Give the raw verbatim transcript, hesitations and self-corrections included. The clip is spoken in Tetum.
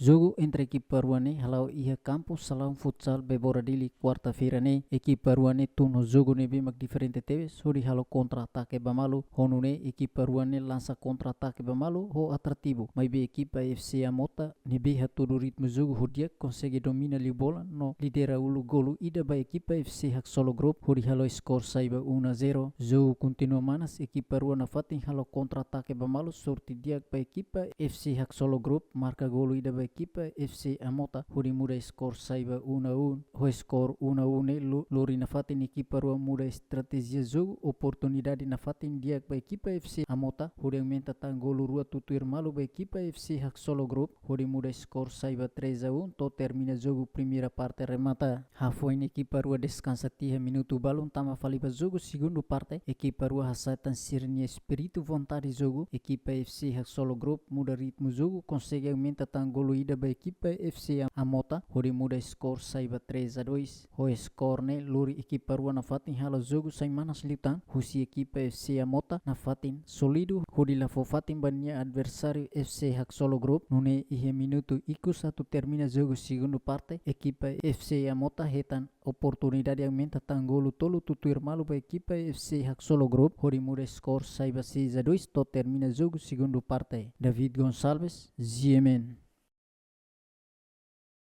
Jogu entre ekipa rua ne'e hala'o iha kampu Salaun Futsal Bebora Dili, kuarta-feira ne'e. Ekipa rua ne'e tun ho jogu ne'ebé mak diferente tebes, hodi halo kontra-atake ba malu, ho nune'e ekipa rua ne'e lansa kontra-atake ba malu ho atrativu. Maibé ekipa F C Amota ne'ebé hatudu ritmu jogu ho di'ak konsege domina liu bola no lidera uluk golu ida ba ekipa F C Haksolo Group hodi halo skor sai ba um a zero. Jogu kontinua manas, ekipa rua nafatin halo kontra-atake ba malu, sorte di'ak ba ekipa F C Haksolo Group, marka golu ida ba ekipa F C Amota hodi muda skor sai ba um a um. Ho skor um a um ne'e lo-, lori nafatin ekipa rua muda estratéjia jogu, oportunidade nafatin di'ak ba ekipa F C Amota hodi aumenta tan golu rua tutuir malu ba ekipa F C Haksolo Group hodi muda skor sai ba três a um to'o termina jogu, primeira parte remata. Hafoin ekipa rua deskansa tiha minutu balun tama fali ba jogu segundu parte, ekipa rua hasa'e tan sira-nia espíritu vontade jogu, ekipa F C Haksolo Group muda ritmu jogu, konsege aumenta tan golu ida ba ekipa F C Amota hodi muda skor sai ba três a dois. Ho skor ne'e lori ekipa rua nafatin halo jogu sai manas liután, husi ekipa F C Amota nafatin sólidu hodi la fó fatin ba nia adversáriu F C Haksolo Group, nune'e iha minutu ikus atu termina jogu segundu parte, ekipa F C Amota hetan oportunidade aumenta tan golu tolu tutuir malu ba ekipa F C Haksolo Group hodi muda skor sai ba seis a dois to'o termina jogu segundu parte. David Gonçalves, G M N.